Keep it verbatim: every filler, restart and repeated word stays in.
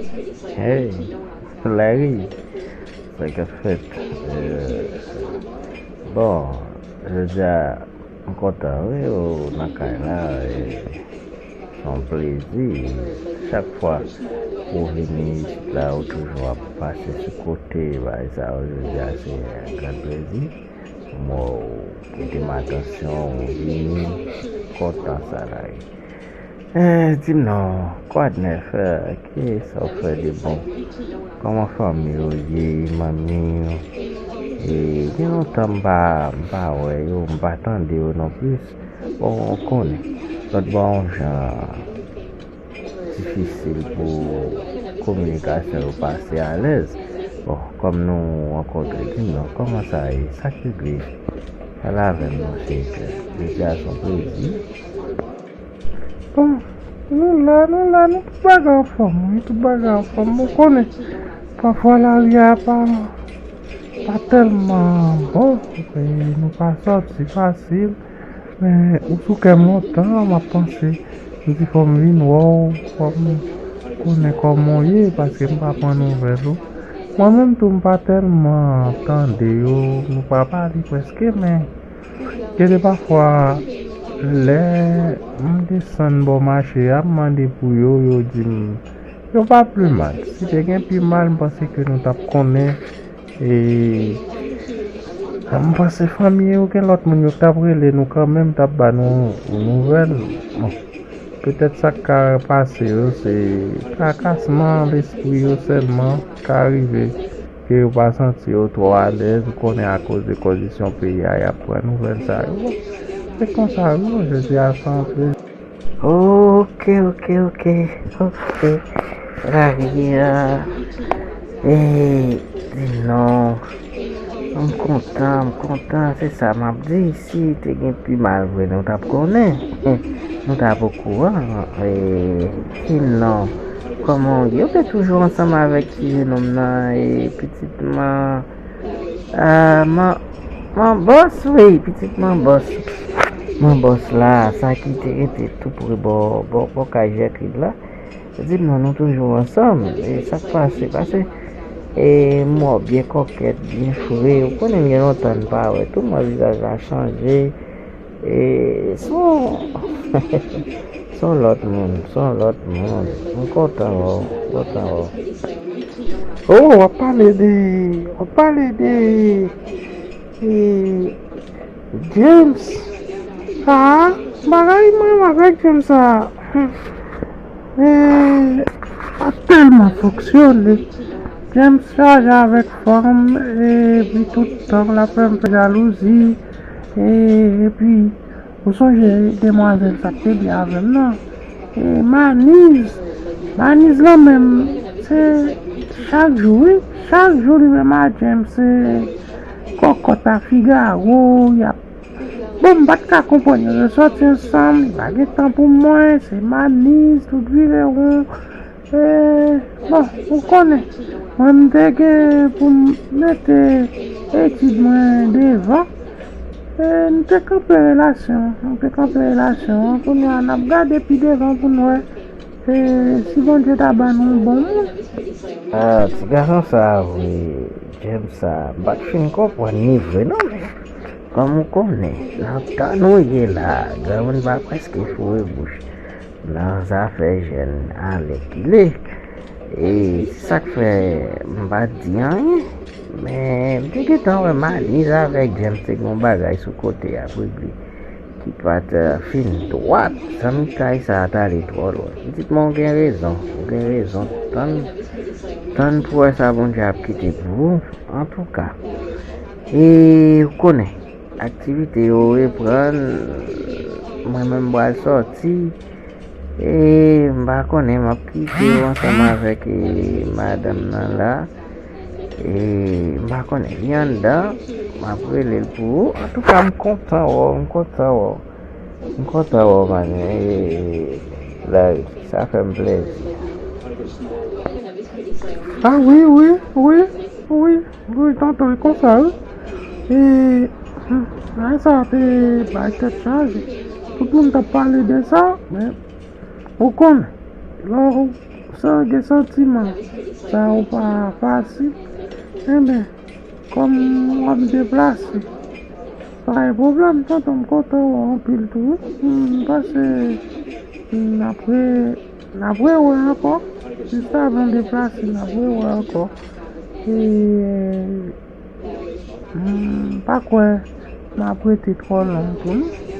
Hey, Larry, sa k ap fèt? Eh, bon, jodi a, m kontan, wi, ou nan kay la, e, se yon plezi. Chak fwa ou vini isit la, ou toujou ap pase sou kote, bagay sa yo, jodi a, se yon gran plezi. Bon, ou prete m atansyon, ou vini, kontan sa la, wi. Eh, di m non, kwa de nèf, eh, kisa w fè de bon? Kòman fanmi yo ye, manmi yo? E, gen lontan m pa, m pa wè yo, m pa tande yo non plis. Bon, ou konnen, lòt bò yon jan difisil pou kominikasyon yo pase alèz. Bon, kòm nou rankontre, di m non, kòman sa ye? Sa k regle? Pale avè m non, cheri kè. Jodi a se yon plezi. Bon, nou la, nou la, nou tout bagay anfòm, wi, tout bagay anfòm. Ou konnen, pafwa lari a pa, pa tèlman bon, e nou pa sòti fasil, men ou sou kè m lontan, m ap panse, m di fò m vin wè w, fò m konnen kòman w ye, paske m pa pran nouvèl ou. Mwen menm tou, m pa tèlman tande yo, nou pa pale prèske, men gen de pafwa, lè m desann bò mache a, m mande pou yo, yo di m, yo pa pli mal. Si te gen pi mal, m panse ke nou t ap konnen. E m panse fanmi yo, gen lòt moun yo k t ap rele nou kanmenm, t ap ba nou nouvèl. Bon, petèt sa k ka pase yo, se trakasman lespri yo sèlman, ka rive ke yo pa santi yo twò alèz, ou konnen, akoz de kondisyon peyi a, y ap pran nouvèl sa yo. Bon, se konsa, wi, jodi a se yon plezi. Ok, ok, ok, ok. Lari a, e, di non. M kontan, m kontan, se sa m ap di. Si te gen pi mal vre, nou t ap konnen. Nou t ap okouran. E, sinon, kòman w ye? Ou te toujou ansanm avèk ti jenòm nan, e, pitit man, a, man, man bòs, wi, pitit man bòs. Man bòs la, sa ki te rete tou pre bò, bò, bò kay Jacqueline la. Di m non, nou toujou ansanm. E sa k pase? Pase, e, m wè w byen kòkèt, byen fre. Ou konnen m gen lontan n pa wè tou, m wè vizaj la chanje. E, se yon, se yon lòt moun, se yon lòt moun. M kontan wè w, m kontan wè w. Oh, w ap pale de, w ap pale de, e, James, sa, bagay mwen avèk James sa, hmm, eh, pa tèlman fonksyone. James chaje avèk fanm, epi tout tan l ap fè m fè jalouzi. E, epi, ou sonje demwazèl sa k te byen avè m nan? E Maniz, Maniz lan menm, se chak jou, wi. Chak jou li menm a James, se kòkòt a figaro, y ap, bon, m pa t ka konprann yo. Yo sòti ansanm, li pa gen tan pou mwen, se Maniz, tout vire won. E, bon, ou konnen, mwen m te gen pou m mete etid mwen devan. E, m te kanpe relasyon, m te kanpe relasyon an. Kounye a, n ap gade pi devan pou n wè, e, si Bondye ta ban nou yon bon moun. Ah, ti gason sa a vre, James sa a, m pa t fin konprann li vre non, men kòm ou konnen, nan tan nou ye la, granmoun pa prèske foure bouch nan zafè jèn alèkile. E se sa k fè m pa t di anyen. Men m te gentan wè Maniz avèk James te gen yon bagay sou kote y ap regle ki pa t, eh, fin dwat. Zanmi kay sa a t ale twò lwen. M di, men w gen rezon, ou gen rezon. Tann, tann pou wè sa Bondye ap kite pou ou. Antouka, e ou konnen, aktivite yo reprann, mwen menm m pral sòti. E m pa konnen, m ap kite yo ansanm avèk, e, madanm nan la. E m pa konnen, li anndan, m ap rele l pou ou. Antouka, m kontan wè w, m kontan wè w. M kontan wè w, man. E, Larry, sa fè m plezi. Ah, wi, wi, wi, wi, wi, tonton, e konsa, wi. E, hmm, bagay sa te bay tèt chaje. Tout moun t ap pale de sa, men ou konnen, lè w San gen santiman, sa yo pa fasil. Enben, kòm w ap deplase, pa gen pwoblèm, tonton, m kontan wè w anpil tou, wi. M panse n ap re-, n ap rewè ankò. Jis avan w deplase, n ap rewè ankò. E, m pa kwè m ap rete twò long tou, non.